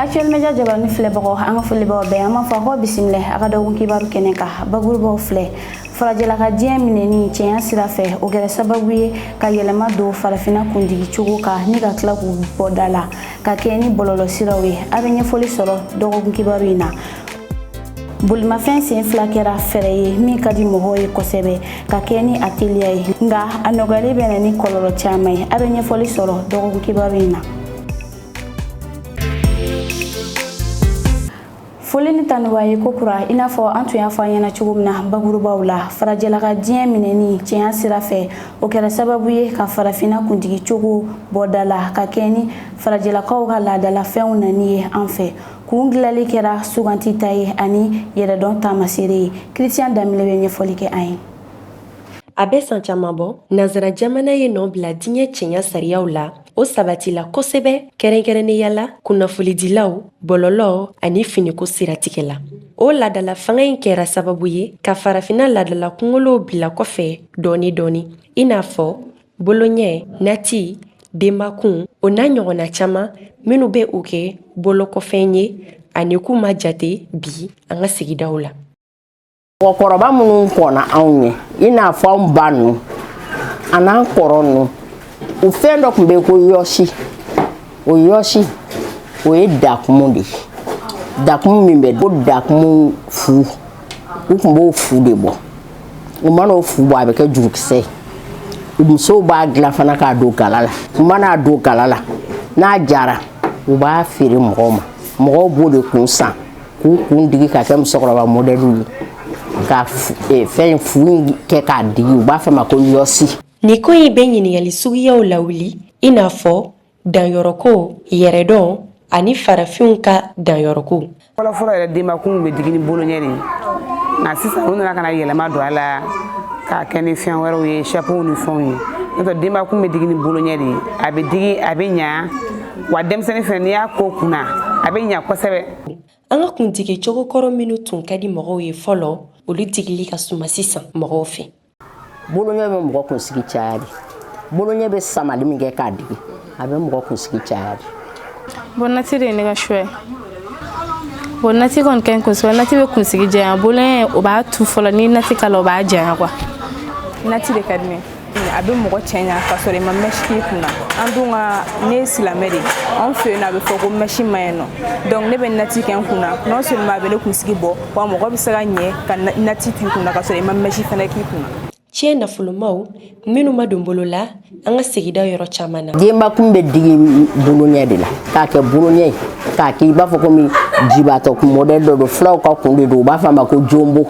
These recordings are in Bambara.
Actuel Media jabaranin filɛbagaw, an ka foli b'aw bɛɛ. An b'a fɔ ko bisimila a ka dɔgɔkun kibaru kɛnɛ kan. Bakurubaw filɛ: farajɛla ka diɲɛ minɛni cɛɲa sira fɛ, o kɛra sababu ye ka yɛlɛma don farafinna kundigi cogo kan ni ka tila k'u bɔ da la ka kɛ ni bɔlɔlɔ siraw ye. A bɛ ɲɛfɔli sɔrɔ dɔgɔkun kibaru in na. Bolimafɛn sen fila kɛra fɛɛrɛ ye min ka di mɔgɔw ye kosɛbɛ ka kɛ ni a teliya ye, nka a nɔgɔyali bɛ na ni kɔlɔlɔ caman ye. A bɛ ɲɛfɔli sɔrɔ dɔgɔkun kibaru in na. Foli ni tanuba ye kokura. I n'a fɔ an tun y'a fɔ an ɲɛna cogo min na bakurubaw la, farajɛla ka diɲɛ minɛni cɛɲa sira fɛ, o kɛra sababu ye ka farafinna kuntigi cogo bɔ da la ka kɛ ni farajɛlakaw ka laadalafɛnw nani ye an fɛ. Kun dilanli kɛra suganti ta ye ani yɛrɛdɔn taamasere ye. Christian Danbele bɛ ɲɛfɔli kɛ an ye. A bɛ san caman bɔ, nansara jamana ye nɔ bila diɲɛ cɛɲa sariyaw la. O sabatila kosɛbɛ, kɛrɛnkɛrɛnnenya la kunnafonidilaw, bɔlɔlɔ ani finiko siratigɛ la. O laadala fanga in kɛra sababu ye ka farafina laadala kunkolow bila kɔfɛ dɔɔni dɔɔni, i n'a fɔ boloɲɛ, nati, denbakun, o n'a ɲɔgɔnna caman minnu bɛ u kɛ bolokɔfɛn ye ani k'u ma jate bi an ka sigidaw la. Mɔgɔkɔrɔba minnu kɔnna anw ɲɛ, i n'a fɔ anw ba ninnu an'an kɔrɔ ninnu, u fɛn dɔ tun bɛ yen ko yɔsi. O yɔsi, o ye dakumu de ye, dakumu min bɛ ko dakumu fu. U tun b'o fu de bɔ. U mana o fu bɔ, a bɛ kɛ jurukisɛ ye. Musow b'a dilan fana k'a don gala la. U man'a don gala la, n'a jara, u b'a feere mɔgɔw ma. Mɔgɔw b'o de kun san k'u kun digi ka kɛ musokɔrɔba mɔdɛliw ye, ka fɛn fu in kɛ k'a digi. U b'a fɔ ma ko yɔsi. Nin ko in bɛ ɲininkali suguyaw lawuli, i n'a fɔ danyɔrɔko, yɛrɛdɔn ani farafinw ka danyɔrɔko. Fɔlɔfɔlɔ yɛrɛ, denbakun bɛ digi ni boloɲɛ de ye, nka sisan u nana ka na yɛlɛma don a la k'a kɛ ni fɛn wɛrɛw ye, chapeau ni fɛnw ye. N'o tɛ, denbakun bɛ digi ni boloɲɛ de ye. A bɛ digi, a bɛ ɲa wa. Denmisɛnnin fɛnɛ, n'i y'a ko kunna, a bɛ ɲa kosɛbɛ. An ka kuntigi cogo kɔrɔ minnu tun ka di mɔgɔw ye fɔlɔ, olu digili ka suma sisan mɔgɔw fɛ. Boloɲɛ bɛ mɔgɔ kunsigi caya de. Boloɲɛ bɛ samali min kɛ k'a digi, a bɛ mɔgɔ kunsigi caya de. Bon, nati de ye ne ka choix ye. Bon, nati kɔni ka ɲi kosɛbɛ. Nati bɛ kunsigi janya. Boloɲɛ, o b'a tu fɔlɔ. Ni nati k'a la, o b'a janya quoi. Nati de ka di ne ye. A bɛ mɔgɔ cɛ ɲa ka sɔrɔ i ma mèche k'i kunna. An dun ka, ne ye silamɛ de ye, anw fɛ yen nɔ, a bɛ fɔ ko mèche ma ɲi nɔ. Donc ne bɛ nati kɛ n kunna. Non seulement a bɛ ne kunsigi bɔ, wa mɔgɔ bɛ se ka ɲɛ ka nati to i kunna ka sɔrɔ i ma mèche fana k'i kunna. Tiɲɛ nafolomaw minnu ma don bolo la an ka sigida yɔrɔ caman na. Denbakun bɛ digi boloɲɛ de la k'a kɛ boloɲɛ ye, k'a kɛ i b'a fɔ komi jibatɔ kun mɔdɛli dɔ don. Fulaw ka kun de don, u b'a fɔ a ma ko jombo.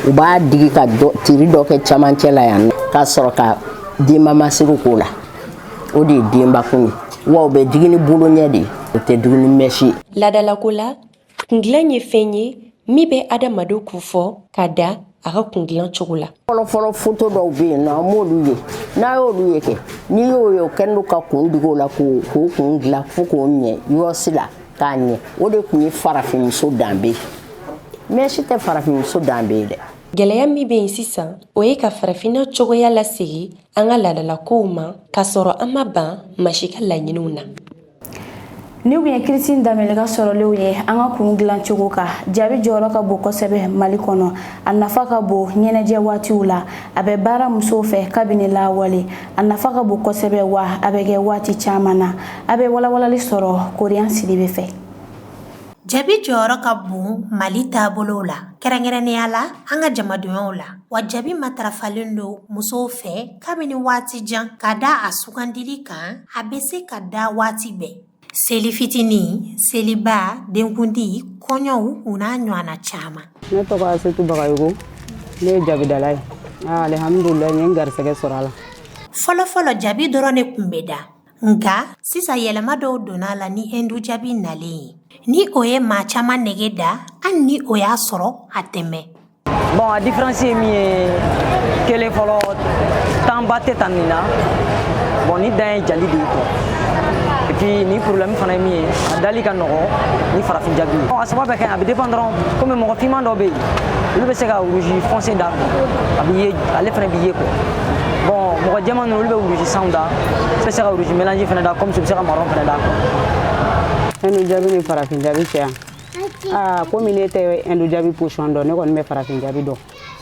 U b'a digi ka tiri dɔ kɛ camancɛ la yan ka sɔrɔ ka denba masiriw k'o la. O de ye denbakun ye. Wa o bɛ digi ni boloɲɛ de ye, o tɛ digi ni mèche ye. Laadalako la, kundilan ye fɛn ye min bɛ adamadenw kofɔ ka da a ka kundilan cogo la. Fɔlɔfɔlɔ, foto dɔw bɛ yen nɔ, an b'olu ye. N'a y'olu ye kɛ, n'i y'o ye, o kɛlen don ka kun digi o la k'o kun dilan fo k'o ɲɛ yɔsi la k'a ɲɛ. O de tun ye farafinmuso danbe ye. Mèche tɛ farafinmuso danbe ye dɛ. Gɛlɛya min bɛ yen sisan, o ye ka farafinna cogoya lasegin an ka laadalakow ma, k'a sɔrɔ an ma ban maa si ka laɲiniw na. Ni tun ye Christine Danbele ka sɔrɔlenw ye an ka kun dilan cogo kan. Jabi jɔyɔrɔ ka bon kosɛbɛ Mali kɔnɔ. A nafa ka bon ɲɛnajɛ waatiw la. A bɛ baara musow fɛ kabini lawale. A nafa ka bon kosɛbɛ, wa a bɛ kɛ waati caman na. A bɛ walawalali sɔrɔ Koriyan Sidibe fɛ. Jabi jɔyɔrɔ ka bon Mali taabolow la, kɛrɛnkɛrɛnnenya la an ka jamadonyaw la. Wa jabi matarafalen don musow fɛ kabini waati jan, ka da a sugandili kan. A bɛ se ka da waati bɛɛ, seli fitinin, seliba, denkundi, kɔɲɔw, u n'a ɲɔgɔnna caman. Ne tɔgɔ Asetu Bagayogo, ne ye jabidala ye. Alihamudulila, n ye n garisɛgɛ sɔrɔ a la. Fɔlɔfɔlɔ, jabi dɔrɔn de tun bɛ da, nka sisan yɛlɛma dɔw donna a la ni hindu jabi nalen ye, ni o ye maa caman nege da, hali ni o y'a sɔrɔ a tɛmɛ. Bon, a différence ye min ye, kelen fɔlɔ, tanba tɛ tan nin na. Bon, ni dan ye jali de ye quoi. Et puis ni problème fana ye min ye, a dali ka nɔgɔ ni farafin jabi ye. Bon, a saba bɛɛ ka ɲi, a bɛ dépend dɔrɔn. Komi mɔgɔ finman dɔw bɛ yen, olu bɛ se ka rouge foncé da, a bɛ ye, ale fana bɛ ye quoi. Bon, mɔgɔ jɛman ninnu, olu bɛ rouge sanw da, bɛ se ka rouge mélange fana da, comme u bɛ se ka marron fana da quoi. Hindu jabi ni farafin jabi cɛ yan, aa, komi ne tɛ hindu jabi position dɔn, ne kɔni bɛ farafin jabi dɔn.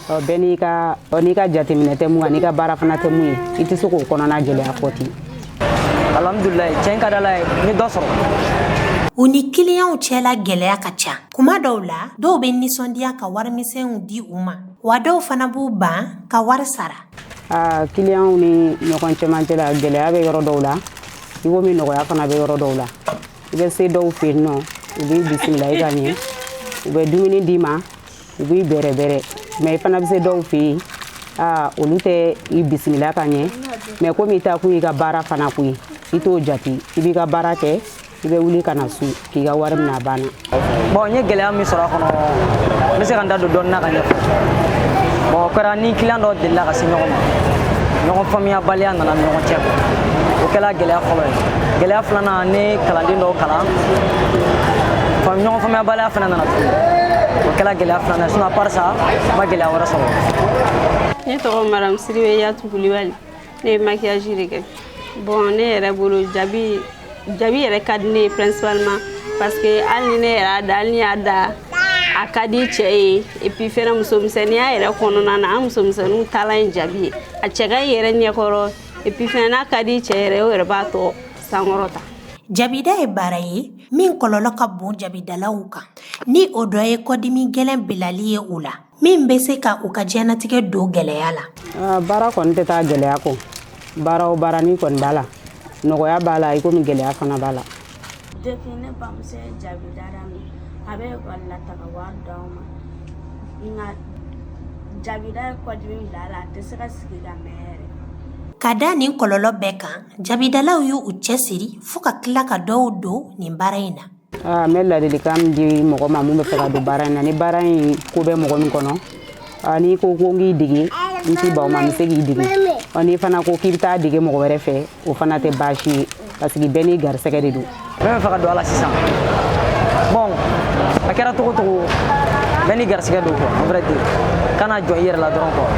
Ɔ, bɛɛ n'i ka, ɔ, n'i ka jateminɛ tɛ mun kan, n'i ka baara fana tɛ mun ye, i tɛ se k'o kɔnɔna gɛlɛya fɔ ten. Alhamdulilayi, tiɲɛ ka di Ala ye, n ye dɔ sɔrɔ. U ni kiliyanw cɛla gɛlɛya ka ca. Kuma dɔw la, dɔw bɛ nisɔndiya ka warimisɛnw di u ma, wa dɔw fana b'u ban ka wari sara. Aa, kiliyanw ni ɲɔgɔn cɛmancɛ la, gɛlɛya bɛ yɔrɔ dɔw la i komi nɔgɔya fana bɛ yɔrɔ dɔw la. I bɛ se dɔw fɛ yen nɔ, u b'i bisimila i ka ɲɛ, u bɛ dumuni d'i ma, u b'i bɛrɛbɛrɛ. Mais i fana bɛ se dɔw fɛ yen, aa, olu tɛ i bisimila ka ɲɛ. Mais komi i taa kun y'i ka baara fana kun ye, i t'o jate, i b'i ka baara kɛ, i bɛ wuli ka na so k'i ka wari minɛ, a banna. Bon, n ye gɛlɛya min sɔrɔ a kɔnɔ, n bɛ se ka n da don dɔɔnin na ka ɲɛfɔ. Bon, o kɛra ni client dɔ delila ka se ɲɔgɔn ma, ɲɔgɔn faamuyabaliya nana ni ɲɔgɔn cɛ quoi. O kɛla gɛlɛya fɔlɔ ye. Gɛlɛya filanan, ne kalanden dɔw kalan, ɲɔgɔn faamuyabaliya fana nana tuguni, o kɛla gɛlɛya filanan ye. Sinon, à part ça, n ma gɛlɛya wɛrɛ sɔrɔ. Ne tɔgɔ Madame Sidibe Yatu Kulibali. Ne ye maquillage de kɛ. Bon, ne yɛrɛ bolo, jabi, jabi yɛrɛ ka di ne ye principalement parce que hali ni ne yɛrɛ y'a da, hali ni y'a da, a ka di cɛ ye. Et puis fɛnɛ, musomisɛnninya yɛrɛ kɔnɔna na, an musomisɛnninw taalan ye jabi ye. A cɛ ka ɲi yɛrɛ ɲɛkɔrɔ. Et puis fɛnɛ, n'a ka di cɛ yɛrɛ, o yɛrɛ b'a tɔ sankɔrɔta. Jabida ye baara ye min kɔlɔlɔ ka bon jabidalaw kan, ni o dɔ ye kɔdimi gɛlɛn bilali ye u la, min bɛ se ka u ka diɲɛnatigɛ don gɛlɛya la. Baara kɔni tɛ taa gɛlɛya kɔ. Baara o baara, n'i kɔni b'a la, nɔgɔya b'a la i komi gɛlɛya fana b'a la. Depuis ne bamuso ye jabida daminɛ, a bɛ ekɔli la taga wari d'aw ma, nka jabida ye kɔdimi bila a la, a tɛ se ka sigi ka mɛn yɛrɛ. Ka da nin kɔlɔlɔ bɛɛ kan, jabidalaw y'u cɛsiri fo ka tila ka dɔw don nin baara in na. N bɛ ladilikan min di mɔgɔ ma mun bɛ fɛ ka don baara in na, ni baara in ko bɛ mɔgɔ min kɔnɔ, n'i ko ko n k'i dege, n t'i ban o ma, n bɛ se k'i dege. N'i fana ko k'i bɛ taa dege mɔgɔ wɛrɛ fɛ, o fana tɛ baasi ye, parce que bɛɛ n'i garisɛgɛ de don. Bɛɛ bɛ fɛ ka don a la sisan. Bon, a kɛra cogo cogo, bɛɛ n'i garisɛgɛ don quoi. En vrai dire, kana jɔ i yɛrɛ la dɔrɔn quoi.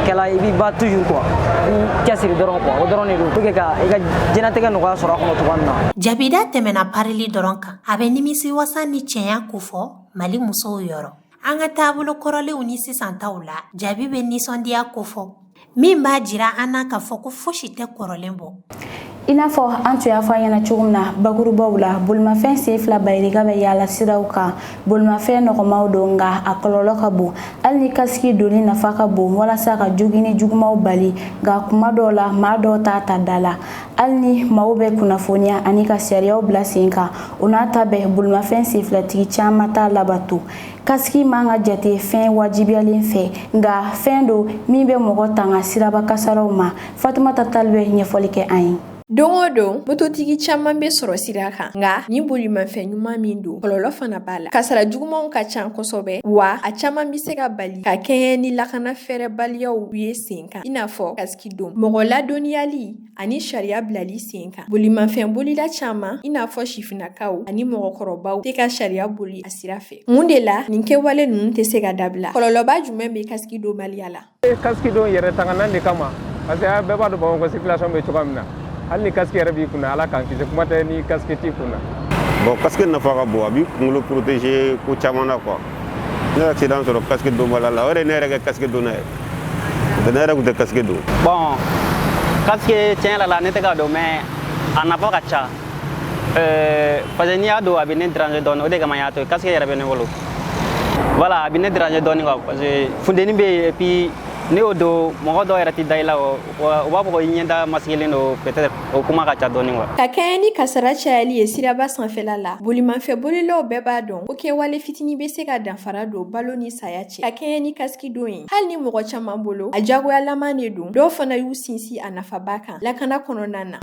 Kɛla i b'i ba toujours quoi, i cɛsiri dɔrɔn quoi, o dɔrɔn de don pour que ka i ka diɲɛlatigɛ nɔgɔya sɔrɔ a kɔnɔ cogoya min na. Jabida tɛmɛna parili dɔrɔn kan, a bɛ nimisi wasa ni cɛya kofɔ Mali musow yɔrɔ. An ka taabolo kɔrɔlenw ni sisan taw la, jabi bɛ nisɔndiya kofɔ, min b'a jira an na k'a fɔ ko fosi tɛ kɔrɔlen bɔ. I n'a fɔ an tun y'a fɔ an ɲɛna cogo min na bakurubaw la, bolimafɛn sen fila bayirika bɛ yaala siraw kan. Bolimafɛn nɔgɔmaw don, nka a kɔlɔlɔ ka bon. Hali ni kasiki donni nafa ka bon walasa ka jogini jugumaw bali, nka kuma dɔw la, maa dɔw t'a ta da la. Hali ni maaw bɛ kunnafoniya ani ka sariyaw bila sen kan, o n'a ta bɛɛ, bolimafɛn senfilatigi caman t'a labato. Kasiki man ka jate fɛn wajibiyalen fɛ, nka fɛn don min bɛ mɔgɔ tanga siraba kasaraw ma. Fatumata Tali bɛ ɲɛfɔli kɛ an ye. Don o don, mototigi caman bɛ sɔrɔ sira kan, nka nin bolimafɛn ɲuman min don, kɔlɔlɔ fana b'a la. Kasara jugumanw ka ca kosɛbɛ, wa a caman bɛ se ka bali ka kɛɲɛ ni lakana fɛɛrɛbaliyaw ye sen kan, i n'a fɔ kasiki don, mɔgɔ ladɔnniyali ani sariya bilali sen kan. Bolimafɛn bolila caman, i n'a fɔ sifinnakaw ani mɔgɔkɔrɔbaw, tɛ ka sariya boli a sira fɛ. Mun de la nin kɛwale ninnu tɛ se ka dabila? Kɔlɔlɔba jumɛn bɛ kasiki donbaliya la? Kasiki don yɛrɛ tanganan de kama, parce que bɛɛ b'a dɔn Bamakɔ circulation bɛ cogoya min na. Hali ni kasiki yɛrɛ b'i kunna, Ala k'an kisi, kuma tɛ ni kasiki t'i kunna. Bon, casque nafa ka bon, a b'i kunkolo protéger ko caman na quoi. Ne ye accident sɔrɔ casque donbaliya la, o yɛrɛ ne yɛrɛ kɛ casque donna ye, n'o tɛ ne yɛrɛ tun tɛ casque don. Bon, casque, tiɲɛ yɛrɛ la, ne tɛ k'a dɔn, mais a nafa ka ca, parce que n'i y'a don, a bɛ ne déranger dɔɔnin. O de kama n y'a to yen. Casque yɛrɛ bɛ ne bolo, voilà, a bɛ ne déranger dɔɔnin quoi, parce que funteni bɛ yen, et puis ne y'o don, mɔgɔ dɔw yɛrɛ tɛ da i la, o u b'a fɔ ko i ɲɛda masigilen don peut-être, o kuma ka ca dɔɔnin quoi. Ka kɛɲɛ ni kasara cayali ye siraba sanfɛla la, bolimafɛn bolilaw bɛɛ b'a dɔn ko kɛwale fitinin bɛ se ka danfara don balo ni saya cɛ. Ka kɛɲɛ ni kasiki don ye, hali ni mɔgɔ caman bolo a jagoyalama de don, dɔw fana y'u sinsin a nafaba kan lakana kɔnɔna na.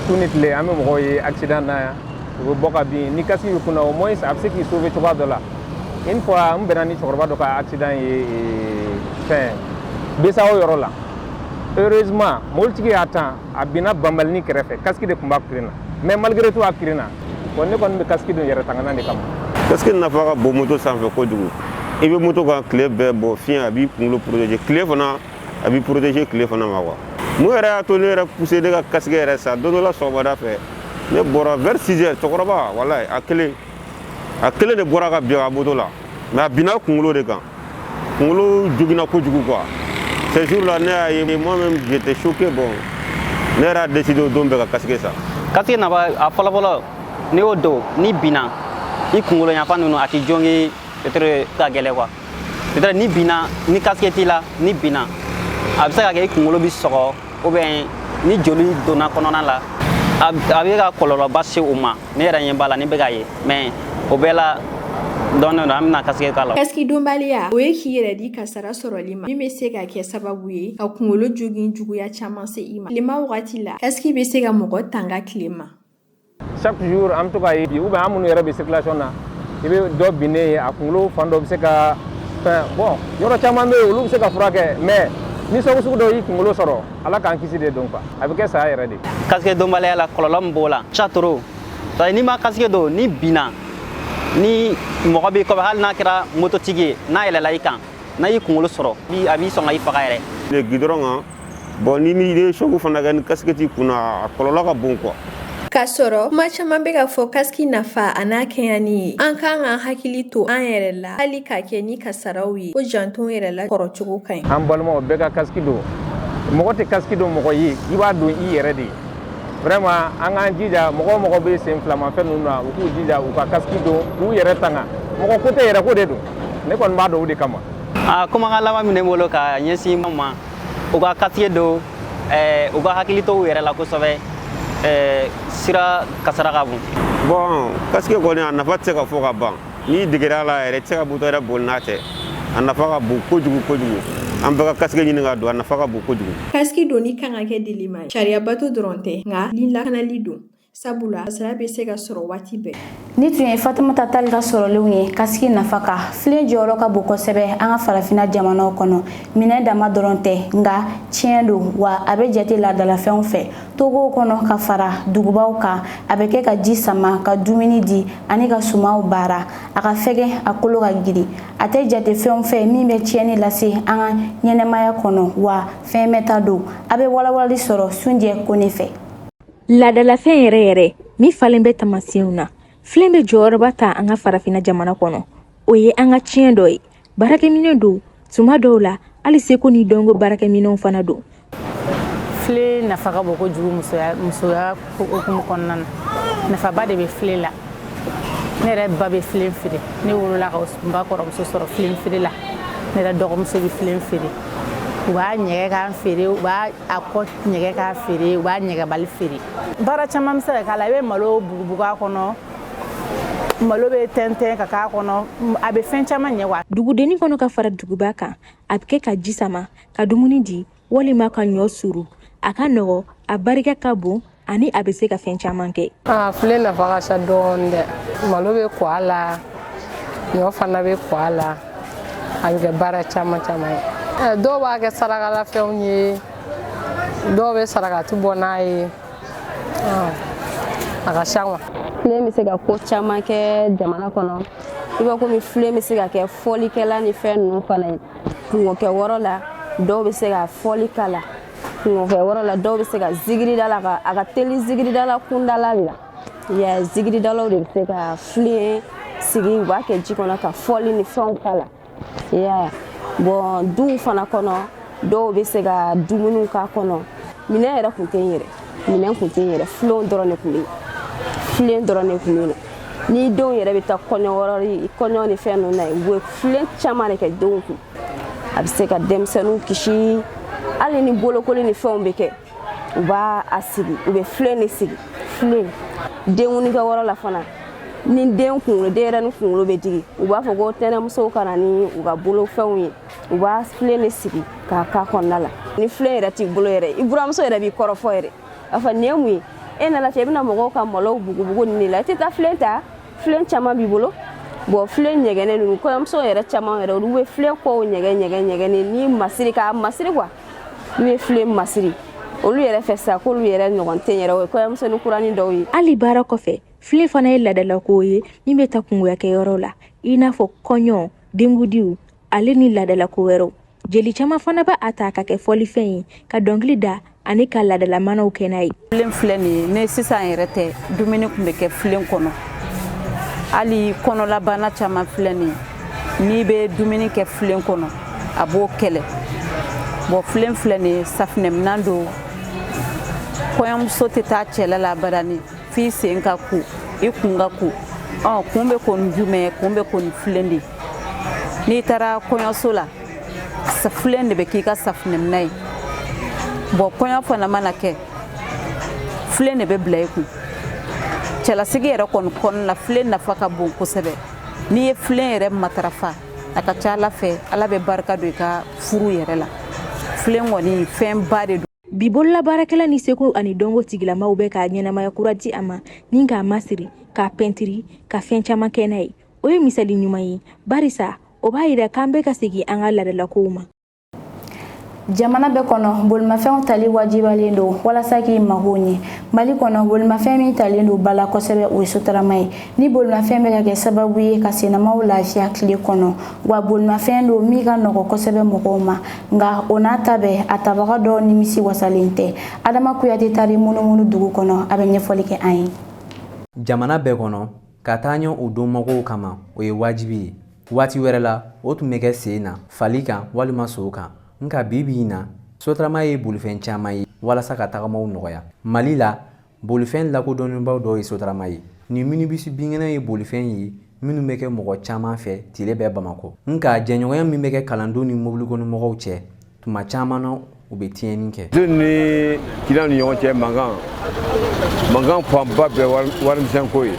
Su ni tile, an bɛ mɔgɔw ye accident na yan, u bɛ bɔ ka bin. Ni casque b'i kunna, au moins a bɛ se k'i sauver cogoya dɔ la. Une fois, n bɛnna ni cɛkɔrɔba dɔ ka accident ye fɛn BCEAO yɔrɔ la. Heureusement, mobilitigi y'a tan, a binna banbalini kɛrɛfɛ, casque de tun b'a kirin na, mais malgré tout a kirinna. Bon, ne kɔni bɛ casque don yɛrɛ tangana de kama. Casque nafa ka bon moto sanfɛ kojugu. I bɛ moto kan tile bɛɛ bɔ fiɲɛ, a b'i kunkolo protéger tile fana, a b'i protéger tile fana ma quoi. Mun yɛrɛ y'a to ne yɛrɛ poussé ne ka casque yɛrɛ san, don dɔ la sɔgɔmada fɛ Ne bɔra vers 6 heures, cɛkɔrɔba, walayi, a kelen de bɔra ka bin a ka moto la, mais a binna kunkolo de kan, kunkolo joginna kojugu quoi. Ce jour là, ne y'a ye, moi-même j'étais choqué. Bon, ne yɛrɛ y'a décidé o don bɛɛ ka casque san. Casque nafa a fɔlɔ-fɔlɔ, n'i y'o don, n'i binna, i kunkolo yanfan ninnu a t'i jongi, peut-être ka gɛlɛn quoi. Peut-être n'i binna, ni casque t'i la, n'i binna, a bɛ se ka kɛ i kunkolo bɛ sɔgɔ ou bien ni joli donna kɔnɔna la, a bɛ ka kɔlɔlɔba se o ma. Ne yɛrɛ ɲɛ b'a la, ne bɛ k'a ye, mais o bɛɛ la dɔɔnin don, an bɛna casque k'a la. Casque donbaliya, o ye k'i yɛrɛ di kasara sɔrɔli ma, min bɛ se ka kɛ sababu ye ka kunkolo jogin juguya caman se i ma. Tilema wagati la, casque bɛ se ka mɔgɔ tanga tile ma. Chaque jour an bɛ to k'a ye bi, ou bien an minnu yɛrɛ bɛ circulation na, i bɛ dɔ binnen ye, a kunkolo fan dɔ bɛ se ka fɛn. Bon, yɔrɔ caman bɛ yen, olu bɛ se ka furakɛ, mais ni sababu sugu dɔ y'i kunkolo sɔrɔ, Ala k'an kisi de don quoi, a bɛ kɛ saya yɛrɛ de. Casque donbaliya la, kɔlɔlɔ min b'o la ca trop. C'est n'i ma casque don, ni binna, ni mɔgɔ b'i kɔfɛ, hali n'a kɛra mototigi ye, n'a yɛlɛla i kan, n'a y'i kunkolo sɔrɔ, a b'i sɔn ka i faga yɛrɛ. Ne goudron kan, bon, ni ye choc fana kɛ ni casque t'i kunna, a kɔlɔlɔ ka bon quoi. K'a sɔrɔ kuma caman bɛ ka fɔ casque nafa a n'a kɛɲani ye, an kan k'an hakili to an yɛrɛ la, hali k'a kɛ ni kasaraw ye ko janto yɛrɛ la kɔrɔcogo ka ɲi. An balimaw bɛɛ ka casque don. Mɔgɔ tɛ casque don mɔgɔ ye, i b'a don i yɛrɛ de ye. Vraiment, an k'an jija, mɔgɔ o mɔgɔ bɛ sen filamafɛn ninnu na, u k'u jija u ka casque don k'u yɛrɛ tanga. Mɔgɔ ko tɛ, yɛrɛ ko de don. Ne kɔni b'a dɔn o de kama. A kumakan laban min ne bolo ka ɲɛsin ma, u ka casque don, u ka hakili to u yɛrɛ la kosɛbɛ, sira kasara ka bon. Bon, casque kɔni, a nafa tɛ se ka fɔ ka ban. N'i degera a la yɛrɛ, i tɛ se ka moto yɛrɛ boli n'a tɛ. A nafa ka bon kojugu kojugu. An bɛɛ ka casque ɲini ka don, a nafa ka bon kojugu. Casque donni kan ka kɛ delima ye, sariya bato dɔrɔn tɛ, nka ni lakanali don, sabula kasara bɛ se ka sɔrɔ waati bɛɛ. Ni tun ye Fatumata Tali ka sɔrɔlenw ye casque nafa kan. Filen jɔyɔrɔ ka bon kosɛbɛ an ka farafinna jamanaw kɔnɔ. Minɛn dama dɔrɔn tɛ, nka tiɲɛ don wa a bɛ jate laadalafɛnw fɛ togow kɔnɔ ka fara dugubaw kan. A bɛ kɛ ka ji sama, ka dumuni di ani ka sumaw baara. A ka fɛgɛn, a kolo ka girin, a tɛ jate fɛnw fɛ min bɛ tiɲɛni lase an ka ɲɛnɛmaya kɔnɔ, wa fɛn mɛnta don. A bɛ walawalali sɔrɔ Sunjɛ Kone fɛ. Laadalafɛn yɛrɛ yɛrɛ min falen bɛ tamasiyɛnw na, filen bɛ jɔyɔrɔba ta an ka farafinna jamana kɔnɔ. O ye an ka tiɲɛ dɔ ye. Baarakɛminɛ don, tuma dɔw la hali seko ni dɔnko baarakɛminɛnw fana don. Filen nafa ka bon kojugu musoya hukumu kɔnɔna na. Nafaba de bɛ filen la. Ne yɛrɛ ba bɛ filen feere. Ne wolola ka n ba kɔrɔmuso sɔrɔ filen feere la. Ne yɛrɛ dɔgɔmuso bɛ filen feere. U b'a ɲɛgɛ k'a feere, u b'a a kɔ ɲɛgɛ k'a feere, u b'a ɲɛgɛbali feere. Baara caman bɛ se ka k'a la. I bɛ malo bugubugu a kɔnɔ, malo bɛ tɛntɛn ka k'a kɔnɔ, a bɛ fɛn caman ɲɛ wa. Dugudenni kɔnɔ ka fara duguba kan, a bɛ kɛ ka ji sama, ka dumuni di walima ka ɲɔ suru. A ka nɔgɔ, a barika ka bon ani a bɛ se ka fɛn caman kɛ. Aa, filen nafa ka ca dɔɔnin dɛ. Malo bɛ kɔ a la, ɲɔ fana bɛ kɔ a la, a bɛ kɛ baara caman caman ye. Dɔw b'a kɛ sarakalafɛnw ye, dɔw bɛ sarakati bɔ n'a ye, a ka ca quoi. Filen bɛ se ka ko caman kɛ jamana kɔnɔ. I b'a komi filen bɛ se ka kɛ fɔlikɛla ni fɛn ninnu fana ye. Kungokɛ yɔrɔ la, dɔw bɛ se ka fɔli k'a la. Kungokɛ yɔrɔ la, dɔw bɛ se ka zigirida la, ka a ka teli zigiridala kundala de la. Ya zigiridalaw de bɛ se ka filen sigi, u b'a kɛ ji kɔnɔ ka fɔli ni fɛnw k'a la. Ya bon, duw fana kɔnɔ, dɔw bɛ se ka dumuniw k'a kɔnɔ. Minɛn yɛrɛ tun tɛ yen yɛrɛ, minɛn tun tɛ yen yɛrɛ, filenw dɔrɔn de tun bɛ yen, filen dɔrɔn de tun bɛ yen. Ni denw yɛrɛ bɛ taa kɔɲɔ, kɔɲɔ ni fɛn ninnu na, u bɛ filen caman de kɛ denw kun. A bɛ se ka denmisɛnninw kisi. Hali ni bolokoli ni fɛnw bɛ kɛ, u b'a a sigi, u bɛ filen de sigi. Filen denkundi kɛ yɔrɔ la fana, ni den kunkolo, denyɛrɛnin kunkolo bɛ digi, u b'a fɔ ko tɛnɛmusow ka na ni u ka bolofɛnw ye, u b'a filen de sigi k'a k'a kɔnɔna la. Ni filen yɛrɛ t'i bolo yɛrɛ, i buramuso yɛrɛ b'i kɔrɔfɔ yɛrɛ, a fɔ nin ye mun ye? E nana cɛ, i bɛna mɔgɔw ka malow bugubugu nin de la, i tɛ taa filen ta, filen caman b'i bolo. Bon, filen ɲɛgɛnnen ninnu, kɔɲɔmuso yɛrɛ caman yɛrɛ, olu bɛ filen kɔw ɲɛgɛn ɲɛgɛn ɲɛgɛnnen ni masiri, k'a masiri quoi. N'u ye filen masiri, olu yɛrɛ fɛ sa k'olu yɛrɛ ɲɔgɔn tɛ yɛrɛ, o ye kɔɲɔmuso ni kuranin dɔw ye. Hali baara kɔfɛ, filen fana ye laadalako ye min bɛ ta kungoya kɛyɔrɔ la, i n'a fɔ kɔɲɔ, denkundiw ale ni laadalako wɛrɛw. Jeli caman fana b'a ta ka kɛ fɔlifɛn ye ka dɔnkili da. Ani ka laadalamanaw kɛ n'a ye. Filen filɛ nin ye, ne sisan yɛrɛ tɛ, dumuni tun bɛ kɛ filen kɔnɔ. Hali kɔnɔlabana caman filɛ nin ye, n'i bɛ dumuni kɛ filen kɔnɔ, a b'o kɛlɛ. Bon, filen filɛ nin ye, safinɛminan don. Kɔɲɔmuso tɛ taa cɛla la abadani f'i sen ka ko, i kun ka ko. Ɔ, kun bɛ ko ni jumɛn? Kun bɛ ko ni filen de. N'i taara kɔɲɔso la, filen de bɛ k'i ka safinɛminɛ ye. Bon, kɔɲɔ fana mana kɛ, filen de bɛ bila i kun. Cɛlasigi yɛrɛ kɔni kɔnɔna la, filen nafa ka bon kosɛbɛ. N'i ye filen yɛrɛ matarafa, a ka ca Ala fɛ, Ala bɛ barika don i ka furu yɛrɛ la. Filen kɔni, fɛnba de don. Bi, bololabaarakɛla ni seko ani dɔnko tigilamaw bɛ k'a ɲɛnamaya kura di a ma ni k'a masiri, k'a pɛntiri, ka fɛn caman kɛ n'a ye. O ye misali ɲuman ye, barisa o b'a yira k'an bɛ ka segin an ka laadalakow ma. Jamana bɛɛ kɔnɔ, bolimafɛnw tali wajibalen don walasa k'i mago ɲɛ. Mali kɔnɔ, bolimafɛn min talen don ba la kosɛbɛ, o ye sotarama ye. Ni bolimafɛn bɛ ka kɛ sababu ye ka sennamaw lafiya tile kɔnɔ, wa bolimafɛn don min ka nɔgɔ kosɛbɛ mɔgɔw ma, nka o n'a ta bɛɛ, a tabaga dɔw nimisi wasalen tɛ. Adama Kuyate taari munumunu dugu kɔnɔ, a bɛ ɲɛfɔli kɛ an ye. Jamana bɛɛ kɔnɔ, ka taa ɲɛ o donmɔgɔw kama, o ye wajibi ye. Waati wɛrɛ la, o tun bɛ kɛ sen na, fali kan walima so kan, nka bi bi in na, sotarama ye bolifɛn caman ye walasa ka tagamaw nɔgɔya. Mali la, bolifɛn lakodɔnnenbaw dɔw ye sotarama ye. Ni minibisi binkɛnɛ ye bolifɛn ye minnu bɛ kɛ mɔgɔ caman fɛ tile bɛɛ Bamakɔ. Nka jɛɲɔgɔnya min bɛ kɛ kalandenw ni mobilikɔnɔmɔgɔw cɛ, tuma caman na, u bɛ tiɲɛni kɛ. Den ni kiliyan ni ɲɔgɔn cɛ, mankan mankan fanba bɛɛ warimisɛn ko ye.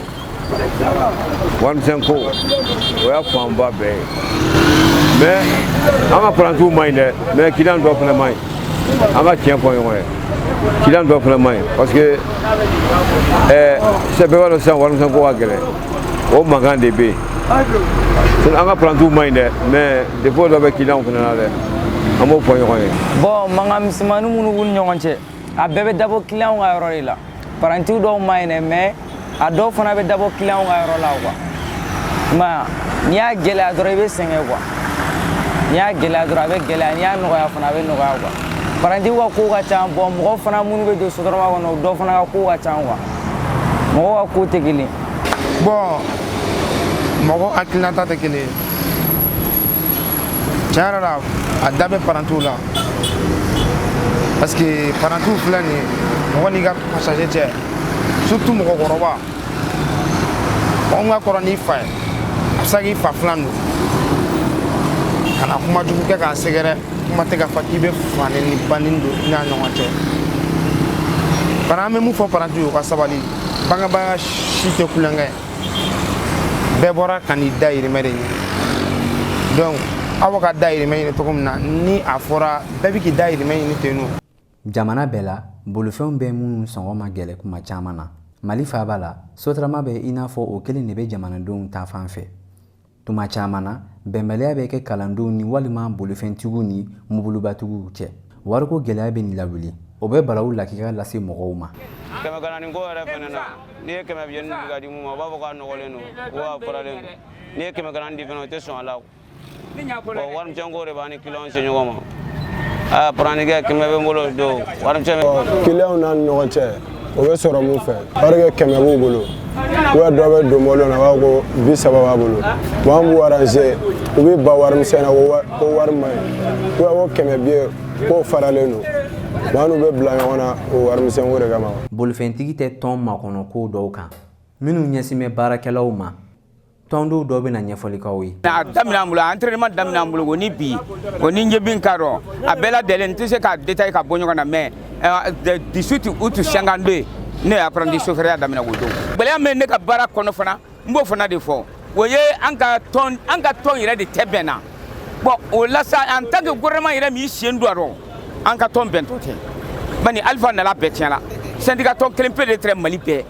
Warimisɛn ko, o y'a fanba bɛɛ ye. Mais an ka apparentis man ɲi dɛ, mais kiliyan dɔw fana man ɲi. An ka tiɲɛ fɔ ɲɔgɔn ye, kiliyan dɔw fana man ɲi, parce que sisan bɛɛ b'a dɔn, sisan warimisɛn ko ka gɛlɛn, o mankan de bɛ yen. An ka apparentis man ɲi dɛ, mais défaut dɔ bɛ kiliyanw fana na dɛ, an b'o fɔ ɲɔgɔn ye. Bon, mankan misɛnmanin minnu b'u ni ɲɔgɔn cɛ, a bɛɛ bɛ dabɔ kiliyanw ka yɔrɔ de la. Apprentiw dɔw man ɲi dɛ, mais a dɔw fana bɛ dabɔ kiliyanw ka yɔrɔ la quoi. I m'a ye, n'i y'a gɛlɛya dɔrɔn, i bɛ sɛgɛn quoi. N'i y'a gɛlɛya dɔrɔn, a bɛ gɛlɛya. N'i y'a nɔgɔya fana, a bɛ nɔgɔya quoi. Apprentiw ka ko ka ca. Bon, mɔgɔ fana minnu bɛ don sotarama kɔnɔ, o dɔw fana ka ko ka ca quoi. Mɔgɔw ka ko tɛ kelen. Bon, mɔgɔ hakilinata tɛ kelen ye. Tiɲɛ yɛrɛ la, a da bɛ apprentiw la, parce que apprentiw filɛ nin ye, mɔgɔ n'i ka passager cɛ, surtout mɔgɔkɔrɔba, mɔgɔ min ka kɔrɔ n'i fa ye, a bɛ se k'i fa filan don ka na kuma jugu kɛ k'a sɛgɛrɛ. Kuma tɛ k'a fɔ k'i bɛ fani ni banni don i n'a ɲɔgɔn cɛ. Bana, an bɛ mun fɔ apprentiw ye? U ka sabali. Bangebaa si tɛ kulonkɛ ye, bɛɛ bɔra ka n'i dayirimɛ de ɲini. Donc aw bɛ ka dayirimɛ ɲini cogo min na, ni a fɔra bɛɛ bɛ k'i dayirimɛ ɲini ten nɔ. Jamana bɛɛ la, bolifɛnw bɛ minnu sɔngɔ ma gɛlɛ kuma caman na, Mali faaba la, sotarama bɛ i n'a fɔ o kelen de bɛ jamanadenw ta fan fɛ. Tuma caman na, bɛnbaliya bɛ kɛ kalandenw ni walima bolifɛntigiw ni mobilibatigiw cɛ. Wariko gɛlɛya bɛ nin lawuli, o bɛ balawu lakika lase mɔgɔw ma. Kɛmɛ kananin ko yɛrɛ fɛnɛ na, n'i ye 100 biɲɛni di ka di mun ma, u b'a fɔ k'a nɔgɔlen don, ko a faralen don. N'i ye 100 kananin di fɛnɛ, o tɛ sɔn a la. Bon, warimisɛn ko de b'an ni kiliyanw se ɲɔgɔn ma. Aa, apprenti 100 bɛ n bolo don warimisɛn. Kiliyanw n'a ni ɲɔgɔn cɛ, o bɛ sɔrɔ mun fɛ? Parce que 100 b'u bolo, ou bien dɔ bɛ don mɔbili kɔnɔ, a b'a fɔ ko 30 b'a bolo. Bon, an b'u arranger, u bɛ ban warimisɛn na, ko wari man ɲi, ou bien ko 100 biye k'o faralen don. Bon, an n'u bɛ bila ɲɔgɔn na o warimisɛn ko de kama. Bolifɛntigi tɛ tɔn makɔnɔ ko dɔw kan minnu ɲɛsin bɛ baarakɛlaw ma. Tɔndenw dɔw bɛna ɲɛfɔli k'aw ye. A daminɛ an bolo, entraînement daminɛ an bolo, o ni bi o ni ɲɛ bin ka dɔn a bɛɛ lajɛlen, n tɛ se k'a détailler ka bɔ ɲɔgɔn na, mais 18 août 52, ne ye apprenti chauffeur ya daminɛ o don. Gɛlɛya min ne ka baara kɔnɔ fana, n b'o fana de fɔ, o ye an ka tɔn yɛrɛ de tɛ bɛn na. Bon, o la sa, en tant que gouvernement yɛrɛ min sen don a rɔ, an ka tɔn bɛntɔ tɛ. Bani Alifa nana, bɛɛ tiɲɛna. Syndicat tɔn kelen pe de tɛ Mali bɛɛ,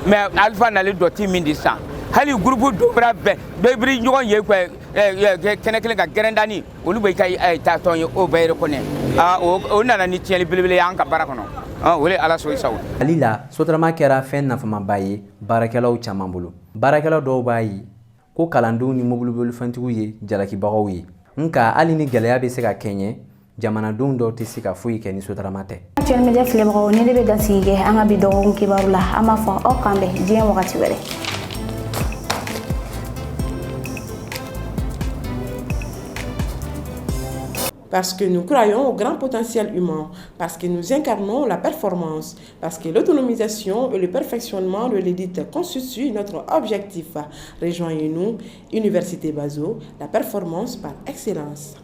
mais Alifa nalen dɔ ti min di sisan. Hali groupe dɔ bɛra bɛɛ bɛɛ biri ɲɔgɔn ye kɛnɛ kelen ka gɛrɛndani, olu bɛ ka taa tɔn ye, o bɛɛ yɛrɛ kɔnɛ. Aa, o nana ni tiɲɛli belebele ye an ka baara kɔnɔ. O de Ala sɔn i sago. Mali la, sotarama kɛra fɛn nafamaba ye baarakɛlaw caman bolo. Baarakɛlaw dɔw b'a ye ko kalandenw ni mobilibolifɛntigiw ye jalakibagaw ye, nka hali ni gɛlɛya bɛ se ka kɛɲɛ, jamanadenw dɔw tɛ se ka foyi kɛ ni sotarama tɛ. Actuel Media filɛbagaw, ni de bɛ dansigi kɛ an ka bi dɔgɔkun kibaru la. An b'a fɔ aw k'an bɛn diɲɛ wagati wɛrɛ. Parce que nous croyons au grand potentiel humain, parce que nous incarnons la performance, parce que l'autonomisation et le perfectionnement de l'élite constituent notre objectif. Rejoignez-nous, Université Bazo, la performance par excellence.